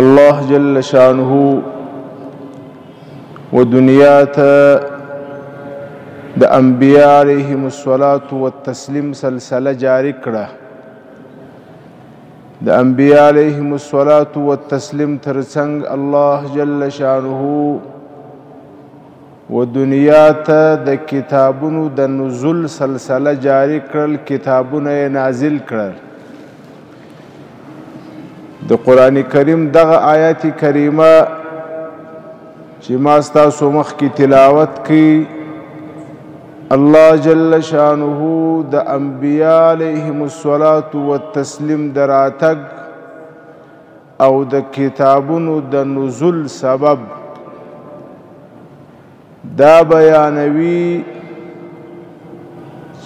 الله جل شانه و دنیا ته د انبیاء علیهم الصلاة والتسلیم سلسله جاری کړه. د انبیاء علیهم الصلاة والتسلیم ترڅنګ الله جل شانه و دنیا ته د کتابونو د نزول سلسله جاری کړل، کتابونه یې نازل کړل. د قرآن کریم دغه آیات کریمه چې ما ستاسو مخکې تلاوت کړي، الله جل شانه د انبیاء علیهم الصلاة والتسلیم د راتګ او د کتابونو د نزول سبب دا بیانوي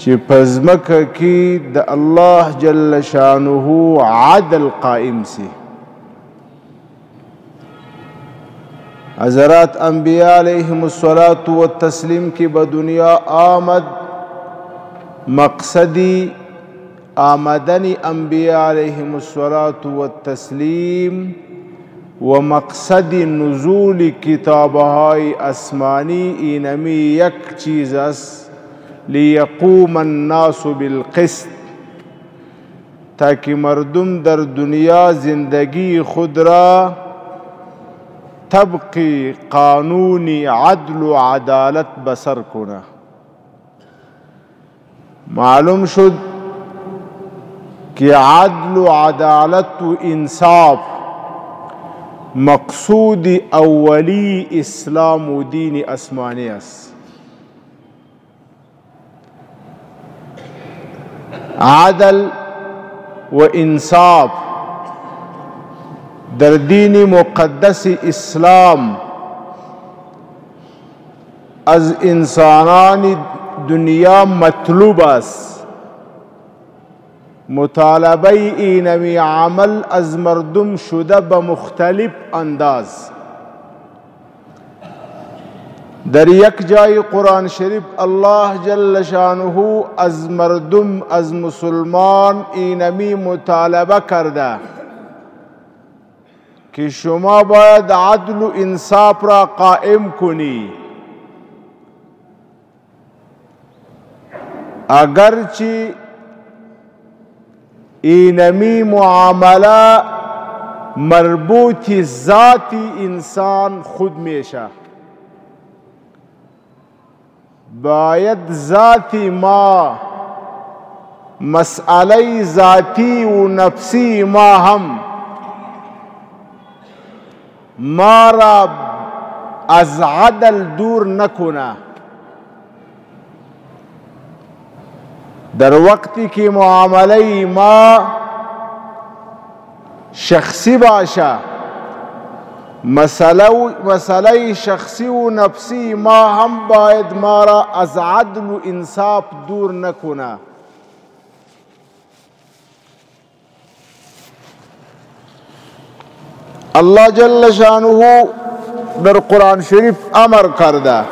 چې په ځمکه کې د الله جل شانه عدل قائم سي. حضرات انبیاء علیهم الصلاة والتسلیم کې به دنیا آمد، مقصدی آمدن انبیاء علیهم الصلاة والتسلیم و مقصد نزول کتابهای آسمانی اینمی یک چیز است، لیقوم الناس بالقسط، تاکه مردم در دنیا زندگی خود را طبق قانون عدل و عدالت بسر کنه. معلوم شد که عدل و عدالت و انصاف مقصود اولی اسلام و دین آسمانی است. عدل و انصاف در دین مقدس اسلام از انسانان دنیا مطلوب است. مطالبه اینمی عمل از مردم شده به مختلف انداز. در یک جای قرآن شریف الله جل شانه از مردم، از مسلمان اینمی مطالبه کرده که شما باید عدل و انصاف را قائم کنی. اگرچه اینمی معامله مربوط ذاتی انسان خود میشه، باید ذاتی ما، مسئله ذاتی و نفسی ما هم ما را از عدل دور نکنه. در وقتی که معامله ما شخصی باشه، مسئله شخصی و نفسی ما هم باید ما را از عدل و انصاف دور نکنه. الله جل شانه در قرآن شریف امر کرده،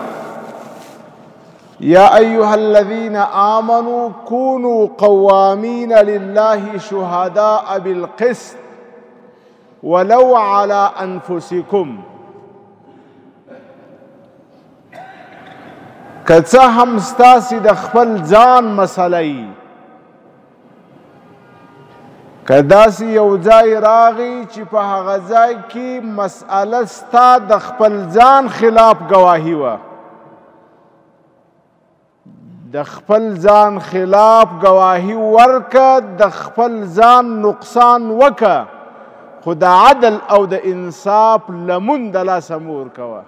یا ایها الذین آمنوا كونوا قوامین لله شهداء بالقسط ولو على انفسکم. که څه هم ستاسې د خپل ځان مسله وي، که داسې یو ځای راغی چې په هغه ځای کې مسئله ستا د خپل ځان خلاف ګواهي وه، د خپل ځان خلاف ګواهي ورکه، د خپل ځان نقصان وکه، خو د عدل او د انصاف لمون د لاسه مه ورکوه.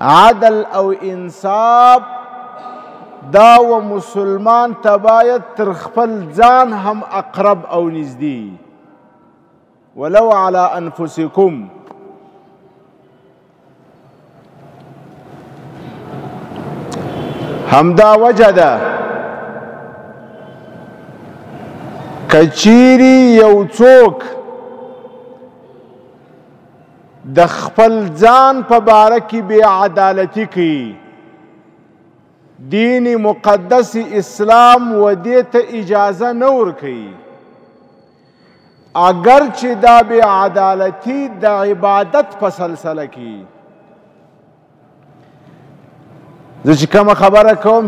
عدل او انصاف دا و مسلمان ته باید تر خپل ځان هم اقرب او نږدې، ولو علی انفسکم. همدا وجه ده که چیرې یو څوک د خپل ځان په باره کې بې عدالتي کوي، دین مقدس اسلام و دې ته اجازه نه ورکوي. اگر چې دا بې عدالتي د عبادت په سلسله کې. زه چې کومه خبره کوم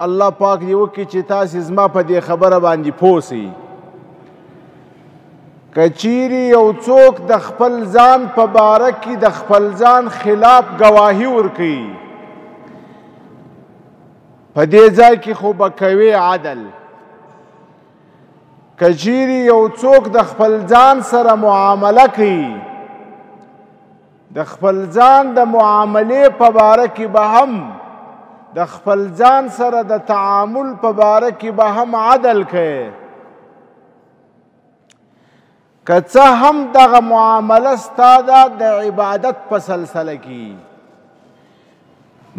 الله پاک دې وکړي چې تاسې زما په دې خبره باندې پوه سئ. که چیرې یو څوک د خپل ځان په باره کې د خپل ځان خلاف ګواهي ورکوي، په دې ځای کې خو به کوې عدل. که چیرې یو څوک د خپل ځان سره معامله کوي، د خپل ځان د معاملې په باره کې به هم د خپل ځان سره د تعامل په باره کې به هم عدل کوي. که څه هم دغه معامله ستا ده د عبادت په سلسله کې،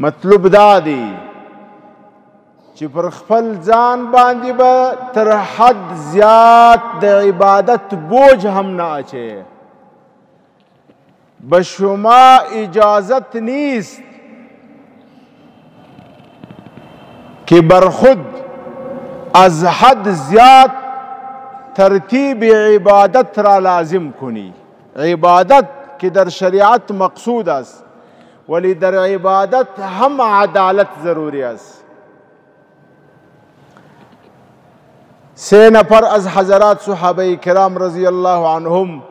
مطلوب دا دی چې پر خپل ځان باندې به تر حد زیات د عبادت بوج هم نه اچي. به شما اجازت نیست که بر خود از حد زیاد ترتیب عبادت را لازم کنی. عبادت که در شریعت مقصود است، ولی در عبادت هم عدالت ضروری است. 3 نفر از حضرات صحابه کرام رضی الله عنهم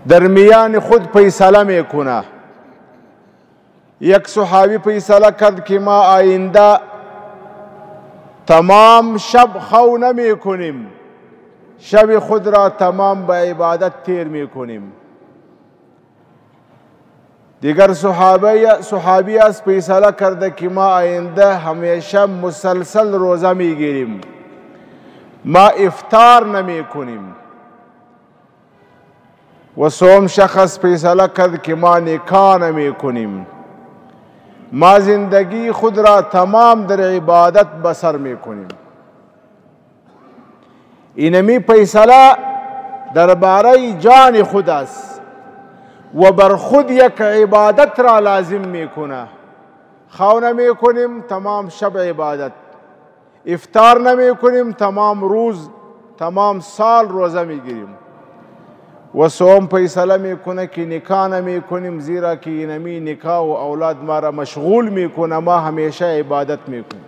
در میان خود فیصله میکنه. یک صحابی فیصله کرد که ما آینده تمام شب خو نمی کنیم، شب خود را تمام به عبادت تیر می کنیم. دیگر صحابی از فیصله کرده که ما آینده همیشه مسلسل روزه می گیریم، ما افطار نمی کنیم. و سوم شخص فیصله کرد که ما نکاح نمی کنیم، ما زندگی خود را تمام در عبادت بسر می کنیم. اینمی فیصله درباره جان خود است و بر خود یک عبادت را لازم میکنه. خو نمی کنیم تمام شب عبادت، افطار نمی کنیم تمام روز تمام سال روزه میگیریم. و سوم فیصله میکنه که نکاح نمیکنیم، زیرا که اینمی نکاح و اولاد ما را مشغول میکنه، ما همیشه عبادت میکنیم.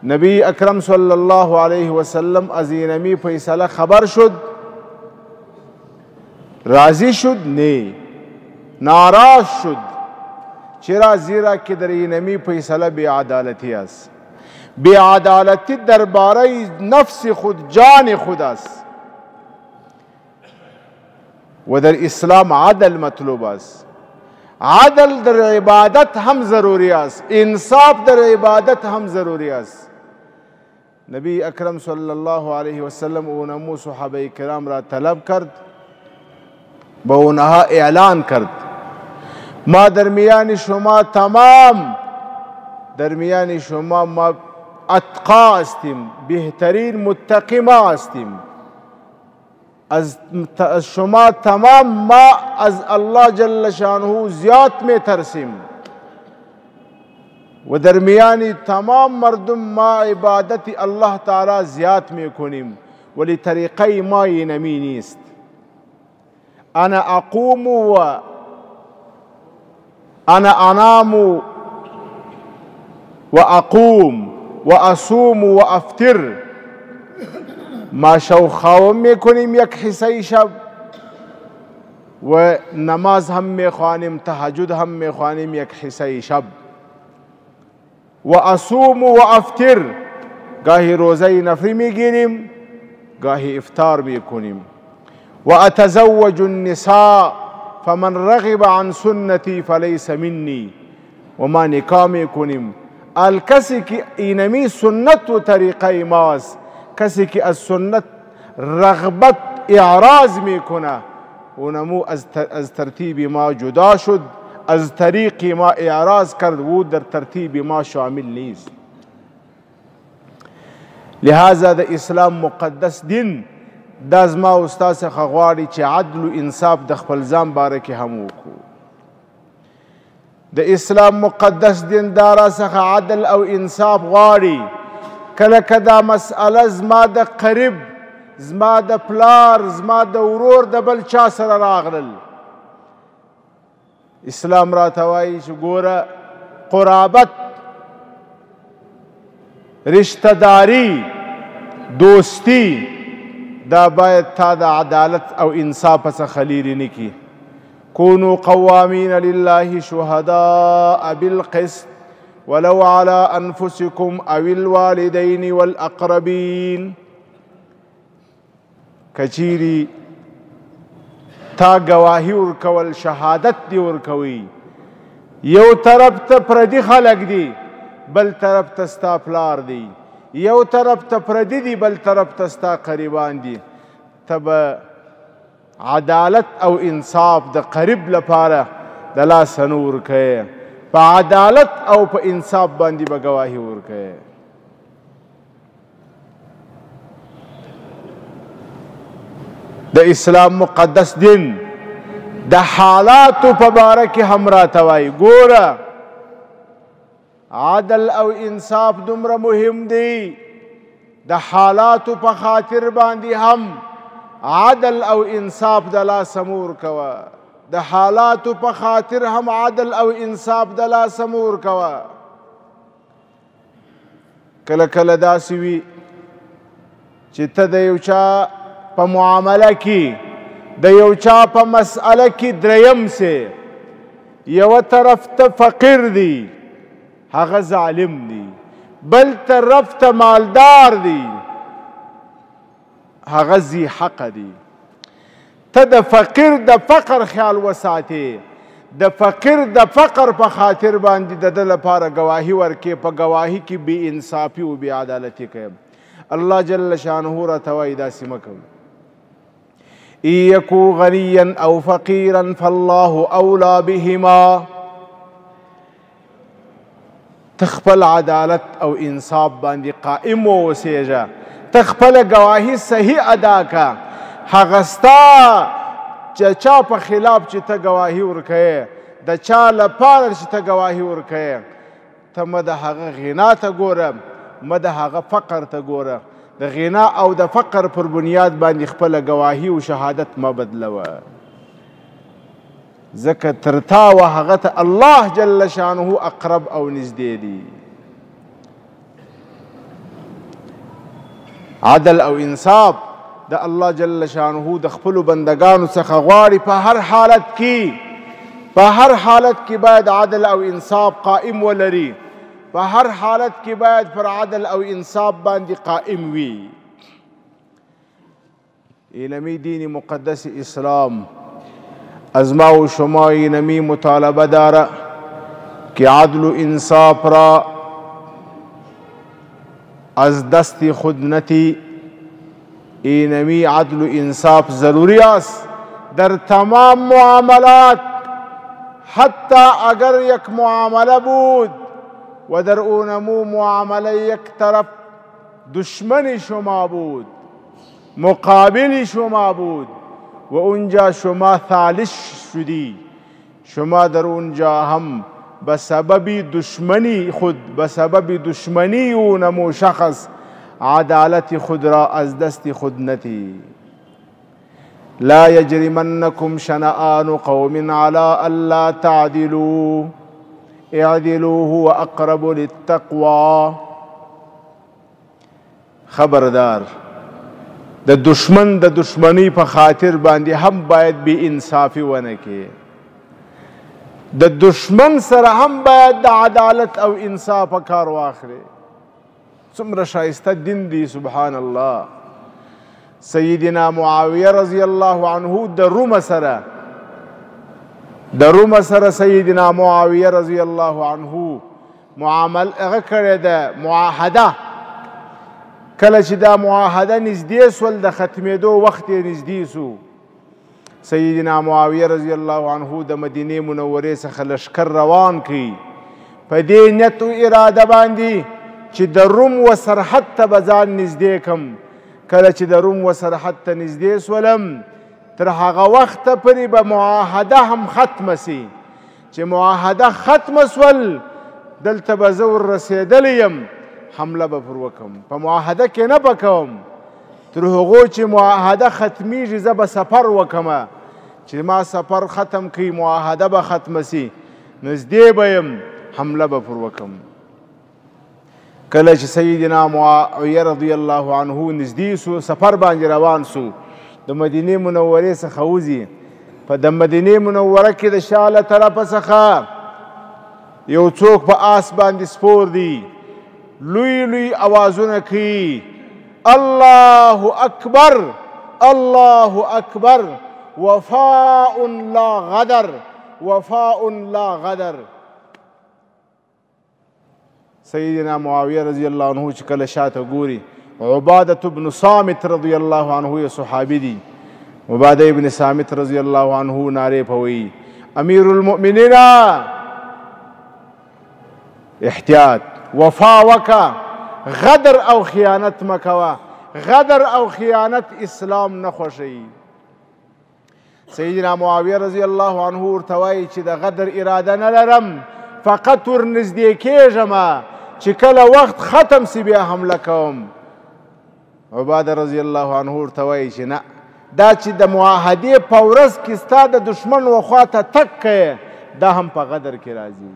نبی اکرم صلی الله علیه وسلم از اینمی فیصله خبر شد، راضی شد؟ نه، ناراض شد. چرا؟ زیرا که در اینمی فیصله بی عدالتی است. بی عدالتی درباره نفس خود، جان خود است. و در اسلام عدل مطلوب است. عدل در عبادت هم ضروری است، انصاف در عبادت هم ضروری است. نبی اکرم صلی الله علیه وسلم اونمو صحابه کرام را طلب کرد، به اونها اعلان کرد ما در میان شما تمام، در میان شما ما اتقا هستیم، بهترین متقی ما هستیم. از شما تمام ما از الله جل شانه زیاد می ترسیم و در میان تمام مردم ما عبادت الله تعالی زیاد می کنیم، ولی طریقه ما اینمی نیست. انا اقوم و انا انام و اقوم و اصوم و افطر. ما شوخاوم میکنیم یک حصه شب و نماز هم میخوانیم، تهجد هم میخوانیم یک حصه شب. و اصوم و افطر، گاهی روزه نفری میگیریم، گاهی افطار میکنیم. و اتزوج النساء فمن رغب عن سنتی فلیس منی. و ما نکاح میکنیم. الکسی که اینمی سنت و طریقه ماست، کسی که از سنت رغبت اعراض میکنه، اونمو از ترتیب ما جدا شد، از طریق ما اعراض کرد، و در ترتیب ما شامل نیست. لہذا د اسلام مقدس دین دا زما او ستا څخه غواړي چې عدل و انصاف د خپل ځان باره کې هم وکړو. د اسلام مقدس دین دا را څخه عدل او انصاف غواړي. کله که دا مسئله زما د قریب زما د پلار، زما د ورور، د بل چا سره راغلل. اسلام راته وایي چې ګوره قرابت، رشته داری، دوستی دا باید تا د عدالت او انصاف څخه لیرې نه کړي. كونوا قوامين لله شهداء بالقسط ولو على أنفسكم أو الوالدين والأقربين. کچیری تا گواهی ورکول، شهادت دی ورکوي، یو طرف ته پردي خلک دي، بل طرف ته ستا پلار دی، یو طرف ته پردي دي، بل طرف ته ستا قریبان دي، ته به عدالت او انصاف د قریب لپاره د لاسه نه ورکوې، په عدالت او په انصاف باندې به ګواهي ورکوې. د اسلام مقدس دین د حالاتو په باره کې هم راته وایي ګوره عدل او انصاف دومره مهم دی، د حالاتو په خاطر باندې هم عدل او انصاف د لاسه مه ورکوه، د حالاتو په خاطر هم عدل او انصاف د لاسه مه ورکوه. کله کله داسې وي چې ته د یو چا په معامله کې، د یو چا په مسئله کې دریم سې، یوه طرف ته فقیر دی هغه ظالم دی، بل طرف ته مالدار دی هغه ذی حق دی. ته د فقیر د فقر خیال وساتې، د فقیر د فقر په خاطر باندې د ده لپاره ګواهي ورکې، په ګواهي کې بې انصافي او بې عدالتي کوي. الله جل شانه راته وایي داسې مه کوئ. إن يكو غنيا أو فقيرا فالله أولى بهما. تخپل عدالت او انصاف باندې قائم واوسېږه، تخپل ګواهي صحیح ادا کا، هغه ستا چې چا په خلاف چې ته ګواهي ورکوې، د چا لپاره چې ته ګواهي ورکوې، ته مه د هغه غنا ته ګوره، مه د هغه فقر ته ګوره، د غنا او د فقر پر بنیاد باندې خپله ګواهي او شهادت مه بدلوه، ځکه تر تا و هغه ته الله جل شانه اقرب او نږدې دی. عدل او انصاف د الله جل شانه د خپلو بندګانو څخه غواړي په هر حالت کې، په هر حالت کې باید عدل او انصاف قائم ولري، په هر حالت کې باید پر عدل او انصاف باندې قائم وي. اینمی دین مقدس اسلام از ما و شما اینمی مطالبه داره که عدل و انصاف را از دست خود نتی. اینمی عدل و انصاف ضروری است در تمام معاملات، حتی اگر یک معامله بود و در اونمو معامله یک طرف دشمن شما بود، مقابل شما بود و اونجا شما ثالث شدی، شما در اونجا هم به سبب دشمنی خود، به سبب دشمنی اونمو شخص عدالت خود را از دست خود نتی. لا يجرمنكم شنآن قوم على ألا تعدلوا اعدلوا هو اقرب للتقوى. خبردار، د دشمن د دشمنی په خاطر باندې هم باید بې انصافي ونه کړي، د دشمن سره هم باید د عدالت او انصاف کار واخلي. څومره ښایسته دین دی، سبحان الله. سیدنا معاویه رضی الله عنه د روم سره سیدنا معاویه رضی الله عنه معامل هغه کړې ده، معاهده. کله چې دا معاهده نږدې سول، د ختمېدو وخت یې نږدې سو، سیدنا معاویه رضی الله عنه د مدینې منورې څخه لښکر روان کړي په دې نیت او اراده باندې چې د روم و سرحد ته به ځان نږدې کم. کله چې د روم و سرحد ته نږدې سولم، تر هغه وخته پورې به معاهده هم ختمه سي. چې معاهده ختمه سول، دلته به زه ور رسېدلی یم، حمله به پر وکم، په معاهده کې نه به کوم. تر هغو چې معاهده ختمیږي زه به سفر وکم، چې ما سفر ختم کړي معاهده به ختمه سي، نږدې به یم، حمله به پر وکم. کله چې سیدنا معاویه رضی الله عنه نږدې سو، سفر باندې روان سو، د مدینې منورې څخه وځي. په د مدینې منوره کې د شا له طرفه څخه یو څوک په آس باندې سپور دی، لوی لوی اوازونه کوي، الله اکبر الله اکبر، وفاء لا غدر، وفاء لا غدر. سیدنا معاویه رضی الله عنه چې کله شاته ګوري، عبادة بن صامت رضی الله عنه یې صحابي دی. عباده ابن صامت رضی الله عنه نارې په وایي، امیر المؤمنین احتیاط، وفا وکه، غدر او خیانت مه کوه، غدر او خیانت اسلام نه خوښوي. سیدنا معاویه رضی الله عنه ورته وایي چې د غدر اراده نه لرم، فقط ورنږدې کېږم، چې کله وخت ختم سي بیا حمله کوم. عباده رضی الله عنه ورته وایي چې نه، دا چې د معاهدې په ورځ کې ستا د دښمن و خوا ته تګ کوې، دا هم په غدر کې راځي.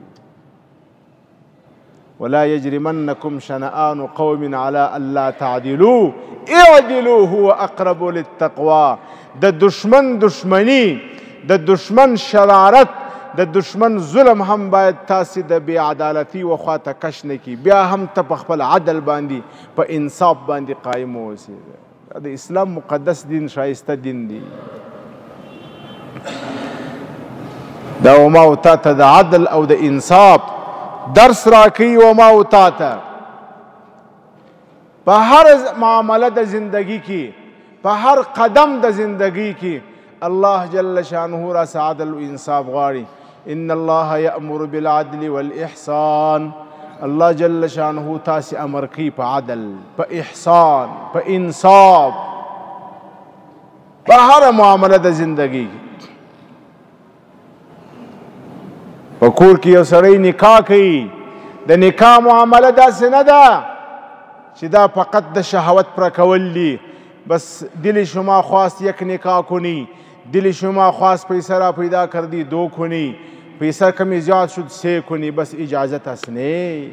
ولا يجرمنكم شنآن قوم على ألا تعدلوا اعدلوا هو أقرب للتقوى. د دشمن دشمنی، د دشمن شرارت، د دشمن ظلم هم باید تاسې د بې عدالتي و خوا ته کش نه کړي، بیا هم ته په خپل عدل باندې، په انصاف باندې قایم واوسې. د اسلام مقدس دین ښایسته دین دی. دا وما او تا ته د عدل او د انصاف درس راکوي. وما او تا ته په هر معامله د زندگی کې، په هر قدم د زندگی کې الله جل شانه را عدل و انصاف غواړي. ان الله یأمر بالعدل والإحسان. الله جل شانه تاسې امر کوي په عدل، په احسان، په انصاف، په هره معامله د زندگی کې. په کور کې یو سړی نکاح کوي، د نکاح معامله داسې نه ده چې دا فقط د شهوت پر کول دي، بس دل شما خواست یک نکاح کنی، دل شما خواست پیسه را پیدا کردی دو کنی، پیسه کمی زیاد شد سه کنی، بس اجازت است نه.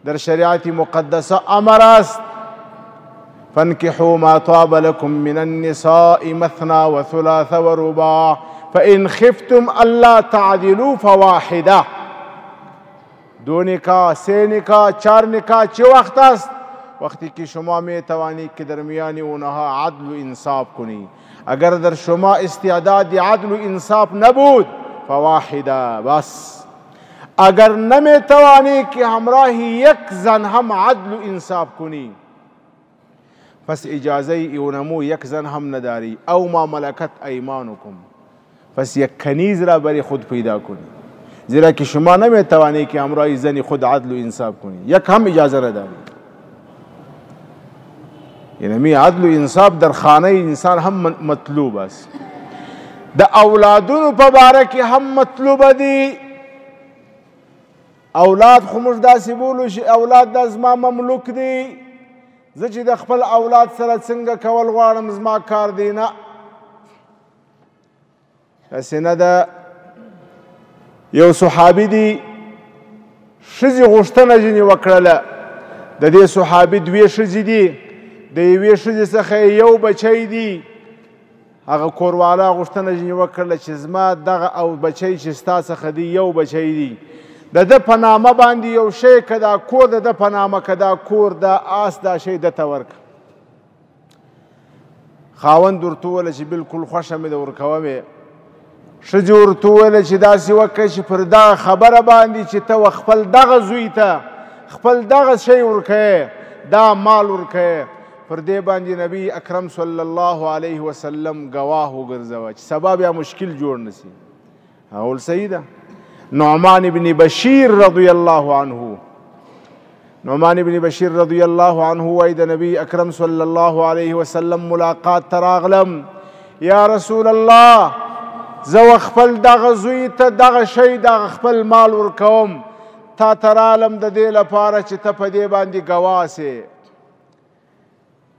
در شریعت مقدسه امر است، فانكحوا ما طاب لكم من النساء مثنى وثلاث ورباع فإن خفتم ألا تعدلوا فواحدة. دو نکاح، سه نکاح، چار نکاح چه وقت است؟ وقتی که شما می توانید که در میان اونها عدل و انصاف کنی. اگر در شما استعداد عدل و انصاف نبود فواحده، بس. اگر نمی توانی که همراه یک زن هم عدل و انصاف کنی، پس اجازه اونمو یک زن هم نداری. او ما ملکت ایمانکم، پس یک کنیز را برای خود پیدا کنی، زیرا که شما نمی توانی که همراه زن خود عدل و انصاف کنی، یک هم اجازه نداری. یعنی می عدل و انصاف در خانه انسان هم مطلوب است، د اولادونو په باره کې هم مطلوب دي. اولاد خو موږ داسې بولو چې اولاد دا زما مملوک دی، زه چې د خپل اولاد سره څنګه کول غواړم زما کار دی. نه، داسې نه ده. یو صحابي دی، ښځې غوښتنه ځینې وکړله. د دې صحابي دوې ښځې دي، د یوې ښځې څخه یو بچی دی. هغه کوروالا غوښتنه ځینې وکړله چې زما دغه او بچی چې ستا څخه دی یو بچی دی، د ده په نامه باندې یو شی که دا کور د ده په نامه، که دا کور دا آس دا شی ده ته ورکړه. خاوند ورته وویل چې بالکل خوښه مې ده ورکوم یې. ښځې ورته وویل چې داسې وکړه چې پر دغه خبره باندې چې ته خپل دغه زوی ته خپل دغه شی ورکوې، دا مال ورکوې، پر دې باندې نبی اکرم صلی الله علیه وسلم ګواه وګرځوه چې سبا بیا مشکل جوړ نه سي. هغه ویل صحیح ده. نعمان ابن بشیر رضی الله عنه، نعمان ابن بشیر رضی الله عنه وایي د نبی اکرم صلی الله علیه وسلم ملاقات ته راغلم، یا رسول الله زه خپل دغه زوی ته دغه شی دغه خپل مال ورکوم، تا ته رالم د دې لپاره چې ته په دې باندې ګواه سې.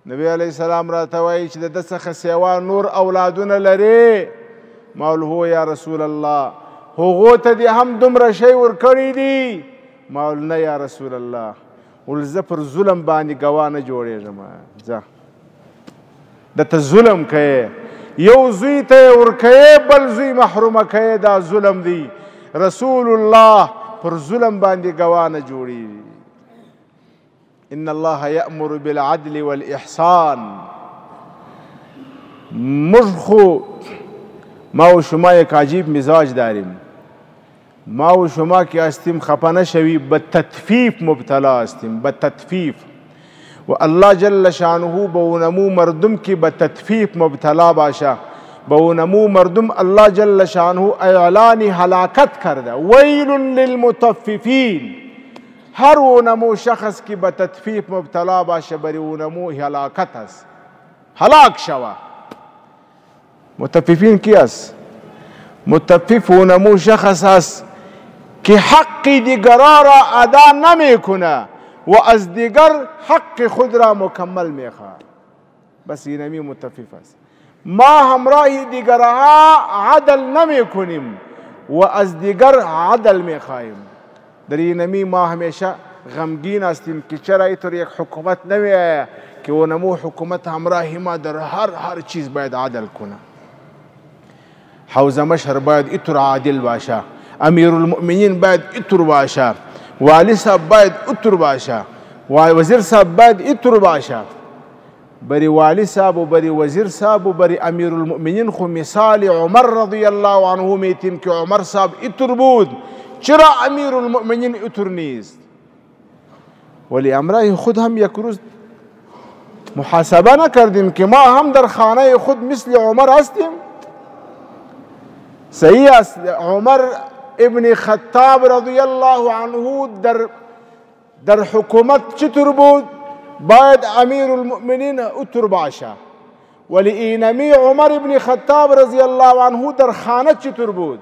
نبی علیه السلام راته وایي چې د ده څخه سوا نور اولادونه لرې؟ ما ویل هو یا رسول الله. هغو ته دې هم دومره شی ورکړی دي؟ ما ویل نه یا رسول الله. ویل زه پر ظلم باندې ګواه نه جوړېږم. ځه ده ته ظلم کوې، یو زوی ته یې ورکوې بل زوی محرومه کوې، دا ظلم دی. رسول الله پر ظلم باندې ګواه نه جوړېږي. ان الله یأمر بالعدل والإحسان. موږ خو ما و شما یک عجیب مزاج داریم. ما و شما که هستیم خفه نشوی، به تطفیف مبتلا هستیم، به تطفیف. و الله جل شانه به اونمو مردم که به تطفیف مبتلا باشه، به اونمو مردم الله جل شانه اعلان هلاکت کرده. ویل للمطففین. هر اونمو شخص که به تطفیف مبتلا باشه بر اونمو هلاکت است، هلاک شوه. مطففین کی است؟ مطفف اونمو شخص است که حق دیگرا را ادا نمیکنه و از دیگر حق خود را مکمل میخواد. بس اینمی متفف است. ما همراه دیگرها عدل نمیکنیم و از دیگر عدل میخواهیم. در اینمی ما همیشه غمگین هستیم که چرا اینطور یک حکومت نمیآید که اونمو حکومت همراه ما در هر چیز باید عدل کنه. حوزه مشر باید اینطور عادل باشه، امیرالمؤمنین باید اینطور باشه، والی صاحب باید اینطور باشه، وزیر صاحب باید اینطور باشه. بری والی صاحب و بری وزیر صاحب و بری امیرالمؤمنین خو مثال عمر رضی الله عنه میتیم که عمر صاحب اینطور بود، چرا امیرالمؤمنین اینطور نیست؟ ولی امرای خود هم یک روز محاسبه نکردیم که ما هم در خانه خود مثل عمر هستیم. صحیح است، عمر ابن خطاب رضی الله عنه در حکومت چطور بود؟ باید امیرالمؤمنین اوتر باشه. ولی اینمی عمر ابن خطاب رضی الله عنه در خانه چطور بود؟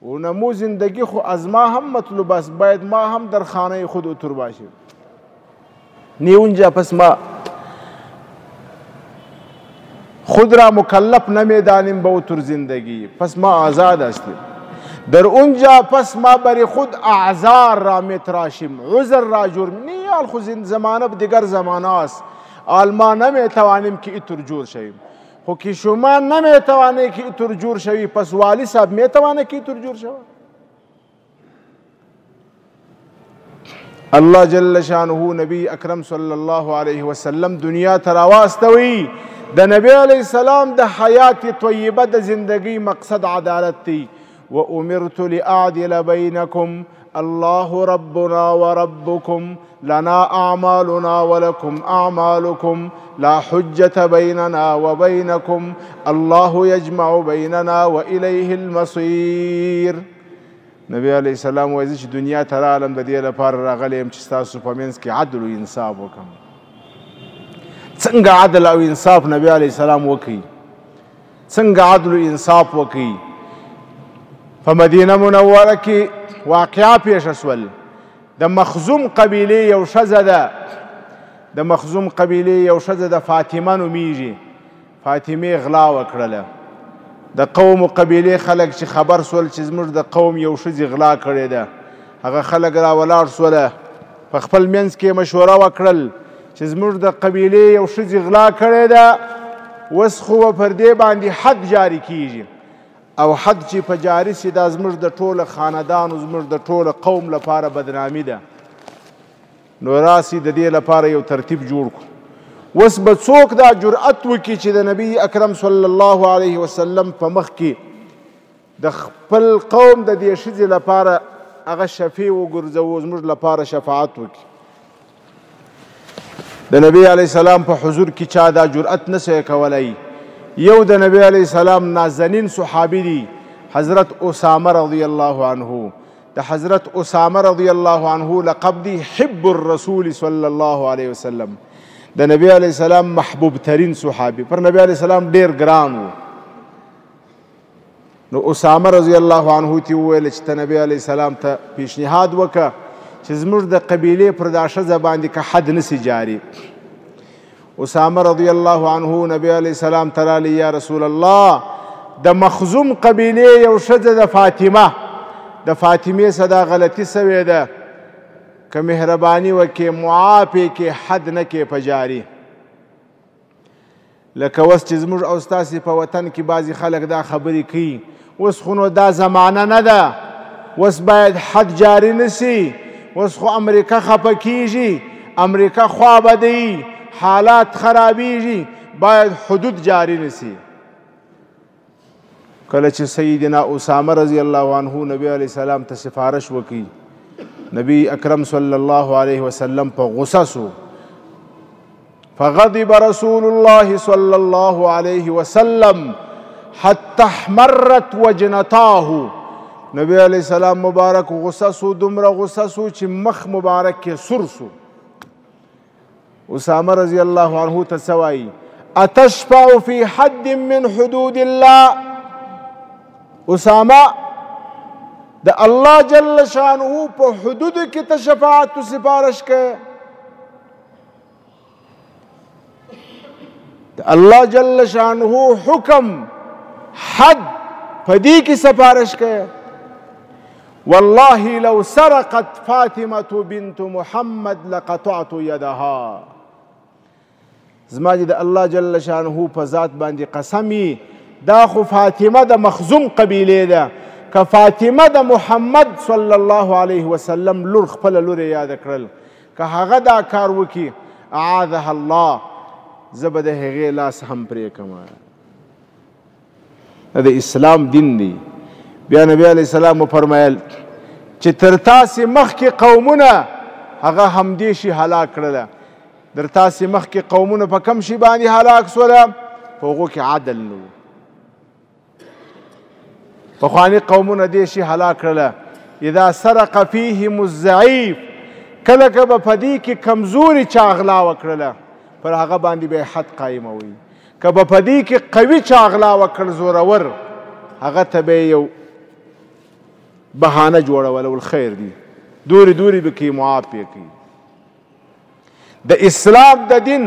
اونمو زندگی خو از ما هم مطلوب است، باید ما هم در خانه خود اوتر باشیم. نی اونجا پس ما خود را مکلف نمیدانیم به اوتر زندگی، پس ما آزاد هستیم. در اونجا پس ما بر خود اعذار را میتراشیم، عذر را جور. نی آل خو زمانه دیگر زمانه است، آل ما نمیتوانیم که اینطور جور شویم. خو که شما نمیتوانید که اینطور جور شوی، پس والی صاحب میتوانه که اینطور جور شوه؟ الله جل شانه نبی اکرم صلی الله علیه وسلم دنیا ته راواستوي. د نبی علیه السلام د حیات طیبه د زندگی مقصد عدالت دی. و امرت لأعدل بینکم الله ربنا وربكم لنا أعمالنا ولكم أعمالكم لا حجة بيننا وبينكم الله يجمع بيننا وإليه المصير. نبی علیه السلام وایي چې دنیا ته راغلم د دې لپاره راغلی یم چې ستاسو په منځ کې عدل و انصاف وکړم. څنګه عدل او انصاف نبی علیه السلام وکړي؟ څنګه عدل و انصاف وکړي؟ په مدینه منوره کې واقعه پېښه شول. د مخزوم قبیلې یو ښځه ده، د مخزوم قبیلې یو ښځه ده، فاطمه نومیږي. فاطمې غلا وکړله. د قوم و قبیلې خلک چې خبر سول چې زموږ د قوم یو ښځې غلا کړې ده، هغه خلک راولاړ سوله، په خپل منځ کې مشوره وکړل چې زموږ د قبیلې یو ښځې غلا کړې ده، اوس خو به پر دې باندې حد جاري کیږي، او حد چې په جاري سي دا زموږ د ټوله خاندان او زموږ د ټوله قوم لپاره بدنامي ده. نو راسي د دې لپاره یو ترتیب جوړ کړو. اوس به څوک دا جرأت وکړي چې د نبی اکرم صلی الله علیه وسلم په مخ کې د خپل قوم د دې ښځې لپاره هغه شفیع وګرځوو، زموږ لپاره شفاعت وکړي؟ د نبی علیه السلام په حضور کې چا دا جرأت نه سوی کولی. یو د نبی علیه السلام نازنین صحابي دی، حضرت اسامه رضی الله عنه. د حضرت اسامه رضی الله عنه لقب دی حب الرسول صلی الله علیه وسلم. د نبی علیه السلام محبوب ترین صحابي، پر نبی علیه السلام ډیر ګران و. نو اسامه رضی الله عنه ته وویل چې ته نبی علیه السلام ته پیشنهاد وکړه چې چې زموږ د قبیلې پر دا ښځه باندې که حد نسي جاري. اسامه رضی الله عنه نبی علیه السلام ته راغلی، یا رسول الله، د مخزوم قبیلې یو ښځه د فاطمه، د فاطمې څخه دا غلطي سوې ده، که مهرباني وکې معاف یې کړې، حد نه کړې په جاري. لکه اوس چې زموږ او ستاسې په وطن کې بعضې خلک دا خبرې کوي، اوس خو نو دا زمانه نه ده، اوس باید حد جاري نه سي، اوس خو امریکا خفه کیږي، امریکا خوا بدوي، حالات خرابیږي، باید حدود جاري نه سي. کله چې سیدنا اسامه رضی الله عنه نبی علیه السلام ته سفارش وکړي، نبی اکرم صلی الله علیه وسلم په غصه سو. فغضب رسول الله صلى الله عليه وسلم حتى احمرت وجنتاه. نبی علیه السلام مبارک غصه سو، دومره غصه سو چې مخ مبارک کې سور سو. اسامه رضی الله عنه ته څه وایي؟ اتشفع في حد من حدود الله. اسامه د الله جل شانه په حدودو کې ته شفاعت سفارش کوې؟ د الله جل شانه حکم حد په دې کې سفارش کوي؟ والله لو سرقت فاطمة بنت محمد لقطعت يدها. زما دې د الله جل شانه په ذات باندې قسم یي، دا خو فاطمه د مخزوم قبیلې ده، که فاطمه د محمد صلی الله علیه وسلم لور خپله لور یې یاده کړل، که هغه دا کار وکړي اعاذها الله، زه به د هغې لاس هم پرې کړم. دا د اسلام دین دی. بیا نبی علیه السلام وفرمیل چې تر تاسې مخکې قومونه هغه همدې شي هلاک کړله. در تاسې مخکې قومونه په کم شي باندې هلاک سوله؟ په هغو کې عدل نه و. پخواني قومونه دې شي هلاک کړله. اذا سرق فیهم الضعیف، کله که به په دې کې کمزوري چا غلا وکړله پر هغه باندې به حد قایموي، که به په دې کې قوي چا غلا وکړ زورور، هغه ته به یو بهانه جوړوله، والخیر دی، دورې دورې به کوي، معاف یې کوي. د اسلام د دین،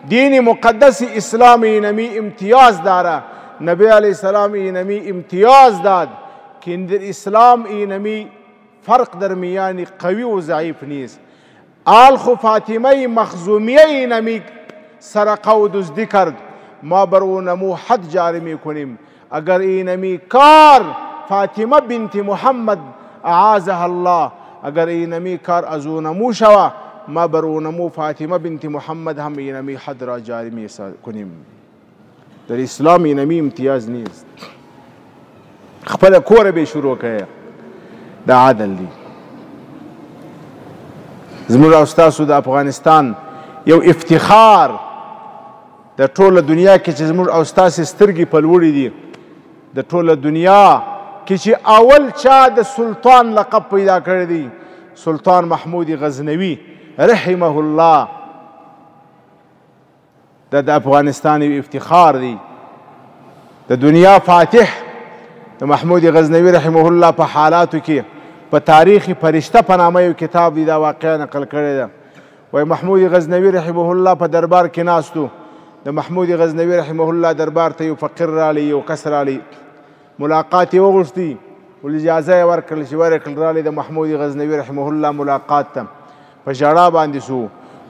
دین مقدس اسلام اینمی امتیاز داره. نبی علیه السلام اینمی امتیاز داد که در اسلام اینمی فرق در میان قوی و ضعیف نیست. آل خو فاطمه مخزومیه اینمی سرقه و دزدی کرد، ما بر او نمو حد جاری میکنیم. اگر اینمی کار فاطمه بنت محمد اعاذها الله، اگر اینمی کار از او نمو شوه، ما بر او نمو فاطمه بنت محمد هم اینمی حد را جاری میکنیم. در اسلام اینمی امتیاز نیست. خپله کوره به شروع کړئ، دا عدل دی. زموږ او ستاسو د افغانستان یو افتخار د ټوله دنیا کې چې زموږ او ستاسې سترګې په لوړې دي، د ټوله دنیا کې چې اول چا د سلطان لقب پیدا کړی دی، سلطان محمود غزنوي رحمه الله، دا د افغانستان یو افتخار دی. د دنیا فاتح د محمود غزنوي رحمه الله په حالاتو کې په تاریخ فرشته په نامه یو کتاب دی، دا واقعه نقل کړې ده. وایي محمود غزنوي رحمه الله په دربار کې ناست و. د محمود غزنوي رحمه الله دربار ته یو فقیر رالی، یو کس رالی، ملاقات یې وغوښتي، ول اجازه یې ورکړل چې ورکړل، رالی د محمود غزنوي رحمه الله ملاقات ته، په ژړا باندې سو.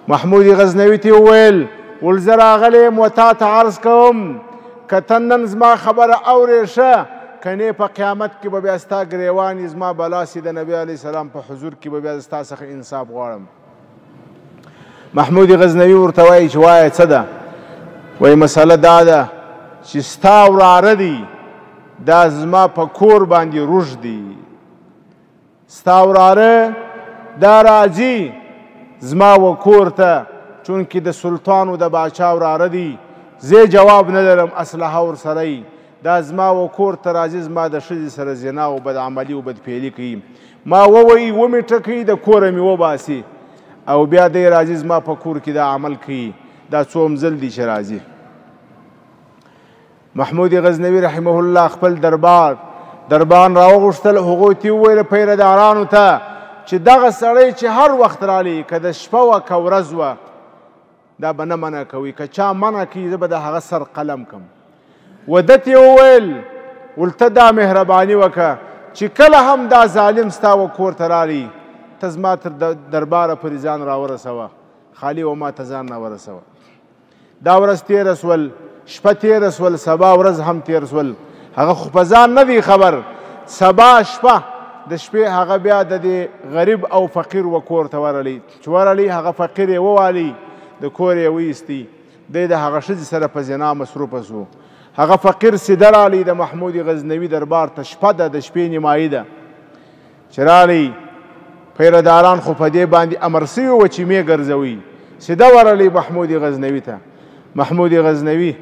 محمود غزنوي ته وویل، ول زه راغلی یم و تا ته عرض کوم، که ته نن زما خبره اورې ښه، که نه په قیامت کې به بیا ستا ګریوان یې زما بلا سي، د نبي علیه السلام په حضور کې به بیا ستا څخه انصاف غواړم. محمود غزنوي ورته وایي چې وایه څه ده؟ وایي مسله دا ده چې ستا وراره دی، دا زما په کور باندې روږدي، ستا وراره دا راځي زما و کور ته، چونکې د سلطان و د باچا وراره دی، زه جواب نه لرم، اسلحه ورسره یي، دا زما و کور ته راځي، زما د ښځې سره زنا و بدعملي و بدفعلي کوي، ما ووایي ومې ټکوي، د کوره مې وباسي، او بیا دی راځي زما په کور کې دا عمل کوي، دا څوم ځل دی چې راځي. محمود غزنوي رحمه الله خپل دربان راوغوښتل، هغوی ته وویل پیردارانو ته چې دغه سړی چې هر وخت رالی، که د شپه وه که ورځ وه، دا به نه منع کوي. که چا منع کوي زه به د هغه سر قلم کم. ودت یې وویل ولته دا مهرباني وکړه چې کله هم دا ظالم ستا و کور ته رالی، ته زما تر درباره پورې ځان راورسوه، خالي و ما ته ځان راورسوه. دا ورځ تېره سول، شپه تېره سول، سبا ورځ هم تېر سول، هغه خو په ځان نه دی خبر. سبا شپه د شپې هغه بیا د دې غریب او فقیر و کور ته ورغلی، چې ورغلی هغه فقیر یې ووالی، د کور یې وایستی، دی د هغه ښځې سره په زنا مصروفه سو. هغه فقیر سیده راغلی د محمود غزنوي دربار ته، شپه ده، د شپې نیمایي ده. چې راغلی پیرداران خو په دې باندې امر سوي وه چې مې ګرځوي. سیده ورغلی محمود غزنوي ته. محمود غزنوي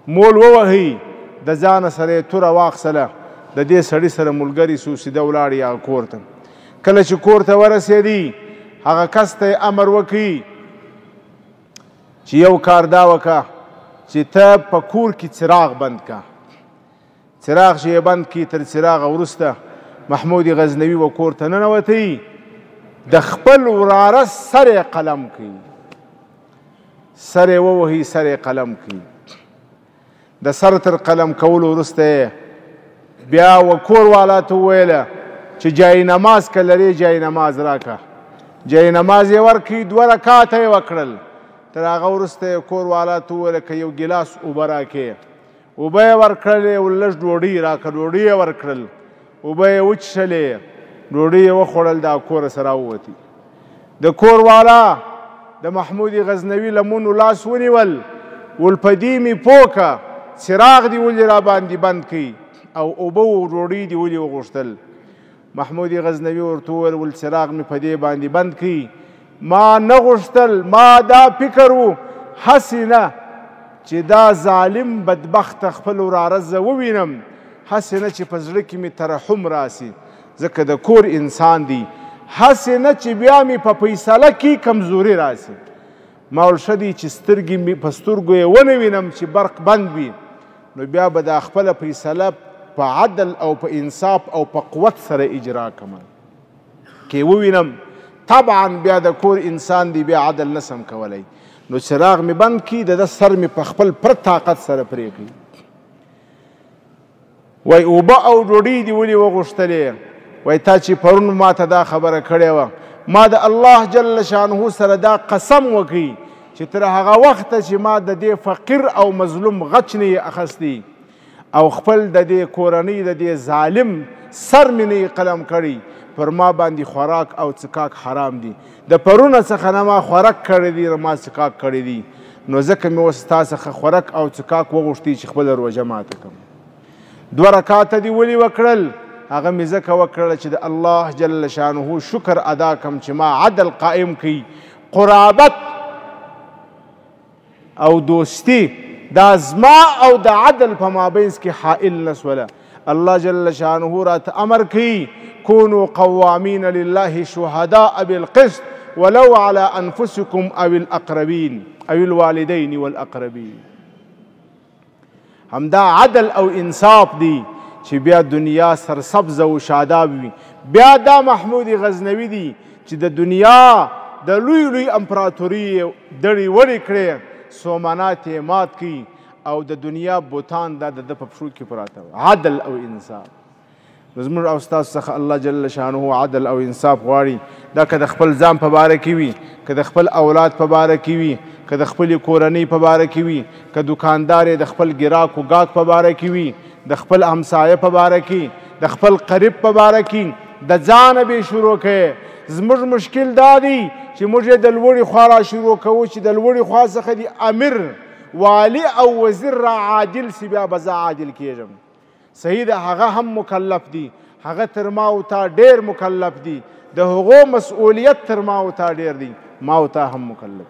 مول ووهي، د ځانه سره یې توره واخیستله، د دې سړي سره ملګری سو، سیده ولاړی هغه کور ته. کله چې کور ته ورسېدی، هغه کس ته یې امر وکړي چې یو کار دا وکړه چې ته په کور کې څراغ بند که. څراغ چې یې بند کړي، تر څراغه وروسته محمود غزنوي و کور ته ننوتی، د خپل وراره سر یې قلم کړي، سر یې ووهي، سر یې قلم کړي. د سر تر قلم کولو وروسته یې بیا و کور والا ته وویله چې جای نماز که لرې جای نماز راکړه. جای نماز یې ورکړي، 2 رکعته یې وکړل. تر هغه وروسته یې کور والا ته وویله که یو ګیلاس اوبه راکړې. اوبه یې ورکړلې، لږ ډوډۍ راکړه، ډوډۍ یې ورکړل، اوبه یې وچښلې، ډوډۍ یې وخوړل، دا کوره سره ووتی. د کور والا د محمود غزنوي لمونو لاس ونیول، ول په دې مې پوه که څراغ دې ولې را باندې بند کړي او اوبه او ډوډۍ دې ولې وغوښتل. محمود غزنوي ورته وویل ول څراغ مې په دې باندې بند کړي، ما نه غوښتل، ما دا فکر و هسې نه چې دا ظالم بدبخته خپل وراره زه ووینم، هسې نه چې په زړه کې مې ترحم راسي، ځکه د کور انسان دی، هسې نه چې بیا مې په فیصله کې کمزوري راسي. ما ول ښه دی چې سترګې مې په سترګو یې ونه وینم چې برق بند وي، نو بیا به دا خپله فیصله په عدل او په انصاف او په قوت سره اجرا کړم. که ووینم طبعا بیا د کور انسان دی، بیا عدل نسم کولی. نو څراغ مې بند کړي، د ده سر مې په خپل پر طاقت سره پرې کړي. وای اوبه او ډوډۍ دې ولې وغوښتلې؟ وای تا چې پرون ما ته دا خبره کړې وه، ما د الله جل شانه سره دا قسم وکړي چې تر هغه وخته چې ما د دې فقیر او مظلوم غچ نه یې اخیستی او خپل د دې کورنۍ د دې ظالم سر مې نه یې قلم کړی، پر ما باندې خوراک او څکاک حرام دي. د پرونه څخه نه ما خوراک کړی دی، نه ما څکاک کړی دی، نو ځکه مې اوس ستا څخه خوراک او څکاک وغوښتی چې خپله روژه ماته کړم. 2 رکعته دې ولې وکړل؟ هغه مې ځکه وکړله چې د الله جل شانه شکر ادا کم چې ما عدل قائم کړي. قرابت او دوستی دا زما او د عدل په مابینځ کې حائل نه سوله. الله جل شانه راته امر کوي كونوا قوامين لله شهداء بالقسط ولو على أنفسكم أو الأقربين أو الوالدين والأقربين. همدا عدل او انصاف دی چې بیا دنیا سرسبزه او شاداب وي. بیا دا محمود غزنوي دی چې د دنیا د لوی لوی امپراتوري دړې وړې کړې، سومنات یې مات کړي او د دنیا بوتان دا د ده په پښو کې پراته. عدل او انصاف. نو زموږ او ستاسو څخه الله جل شانه عدل او انصاف غواړي. دا که د خپل ځان په باره کې وي، که د خپل اولاد په باره کې وي، که د خپلې کورنۍ په باره کې وي، که دکاندار یې د خپل ګراک و ګاک په باره کې وي، د خپل همسایه په باره کې، د خپل قریب په باره کې، د ځانه به شروع کړي. زموږ مشکل دا دی چې موږ یې د لوړې خوا را شروع کوو، چې د لوړې خوا څخه دي امیر، والي او وزیر را عادل سي، بیا به زه عادل کېږم. صحیح ده، هغه هم مکلف دی، هغه تر ما او تا ډېر مکلف دی، د هغو مسؤلیت تر ما او تا ډېر دی، ما او تا هم مکلف.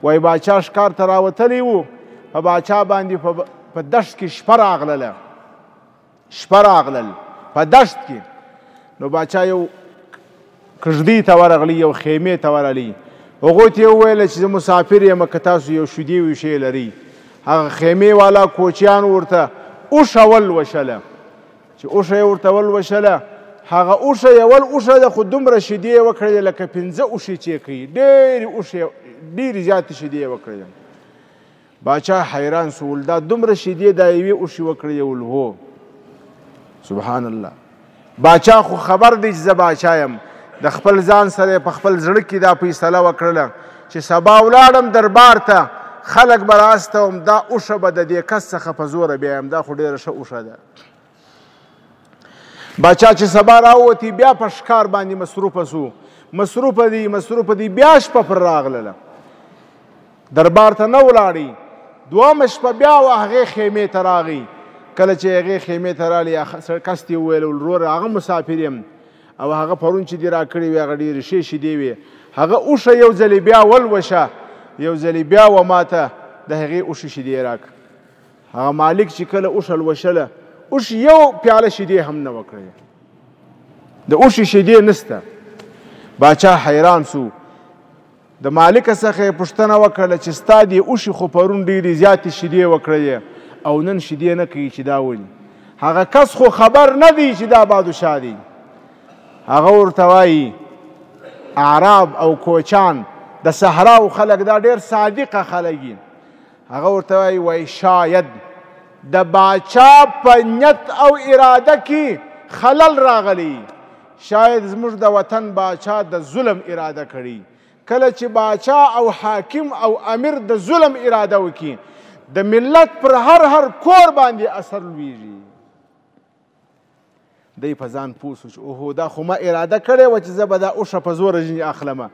وای باچا ښکار ته راوتلی و، په باچا باندې په دشت کې شپه راغلله، شپه راغلل په دشت کې. نو باچا یو کږدۍ ته ورغلی، یو خیمې ته ورغلی، هغو ته یې وویل چې زه مسافر یم، که تاسو یو شیدې ویشې لرئ. هغه خیمې والا کوچیانو ورته اوښه ولوشله، چې اوښه یې ورته ولوشله، هغه اوښه یول اوښه ده، خو دومره شیدې یې وکړلې لکه 5 اوښې چې کوي، ډېرې اوښې، ډېرې زیاتې شیدې یې وکړلې. باچا حیران سو، ول دا دومره شیدې دا یوې اوښې وکړلې؟ ول هو. سبحان الله. باچا خو خبر دی چې زه باچا یم، د خپل ځان سره په خپل زړه کې دا فیصله وکړله چې سبا ولاړم دربار ته، خلک به راستوم، دا اوښه به د دې کس څخه په زوره بیایم، دا خو ډېره ښه اوښه ده. باچا چې سبا راووتی بیا په ښکار باندې مصروفه سو، مصروفه دی مصروفه دی، بیا شپه پر راغلله، دربار ته نه ولاړی. دوهمه شپه بیا و هغې خیمې ته راغی. کله چې هغې خیمې ته راغلی، کس ته یې وویل وروره هغه مسافر یم او هغه پرون چې دې راکړې وې هغه ډېرې ښې شیدې وې، هغه اوښه یو ځلې بیا ولوشه، یو ځلې بیا و ماته د هغې اوښې شیدې راکړه. هغه مالک چې کله اوښه لوشله، اوښ یو پیاله شیدې هم نه وکړې، د اوښې شیدې نسته. باچا حیران سو، د مالک څخه یې پوښتنه وکړله چې ستا دې اوښې خو پرون ډېرې زیاتې شیدې وکړلې او نن شیدې نه کوي، چې دا ولې؟ هغه کس خو خبر نه دی چې دا بادشاه دی. هغه ورته وایي اعراب او کوچان د صحراو خلک دا ډېر صادقه خلک دي. هغه ورته وایي وایي شاید د باچا په نیت او اراده کې خلل راغلی، شاید زموږ د وطن باچا د ظلم اراده کړي. کله چې باچا او حاکم او امیر د ظلم اراده وکړي، د ملت پر هر هر کور باندې اثر لویږي. دی په ځان پوه سو چې اوهو دا خو ما اراده کړې وه چې زه به دا اوښه په زوره ځینې اخلمه.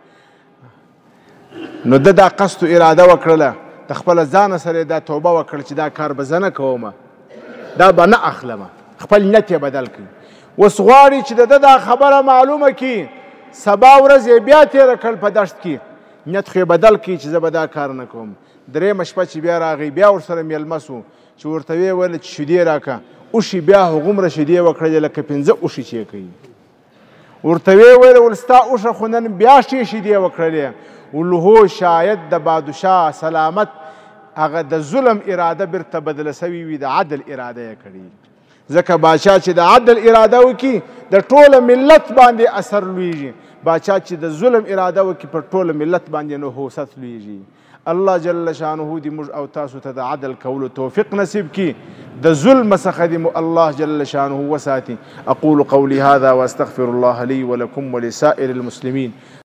نو ده دا قصد اراده وکړله، د خپله ځانه سره دا توبه وکړه چې دا کار به زه نه کومه، دا به نه اخلمه، خپل نیت یې بدل کړي. اوس غواړي چې د ده دا خبره معلومه کړي، سبا ورځ یې بیا تېره کړل په دښت کې، نیت خو یې بدل کړي چې زه به دا کار نه کوم. درېیمه شپه چې بیا راغی، بیا ورسره مېلمه سو چې ورته ویې ویل چې شیدې راکړه. اوښې بیا هغومره شیدې وکړلې لکه 5 اوښې چې یې کوي. ورته ویې ویل ول ستا اوښه خو نن بیا ښې شیدې وکړلې. ول هو، شاید د بادشاه سلامت هغه د ظلم اراده بیرته بدله سوې وي، د عدل اراده یې کړې. ځکه باچا چې د عدل اراده وکړي د ټوله ملت باندې اثر لویږي، باچا چې د ظلم اراده وکړي پر ټوله ملت باندې نحوست لویږي. الله جل شانه دې موږ او تاسو ته د عدل کولو توفیق نصیب کړي، د ظلم څخه دې مو الله جل شانه وساتي. اقول قولي هذا واستغفر الله لي ولكم ولسائر المسلمين.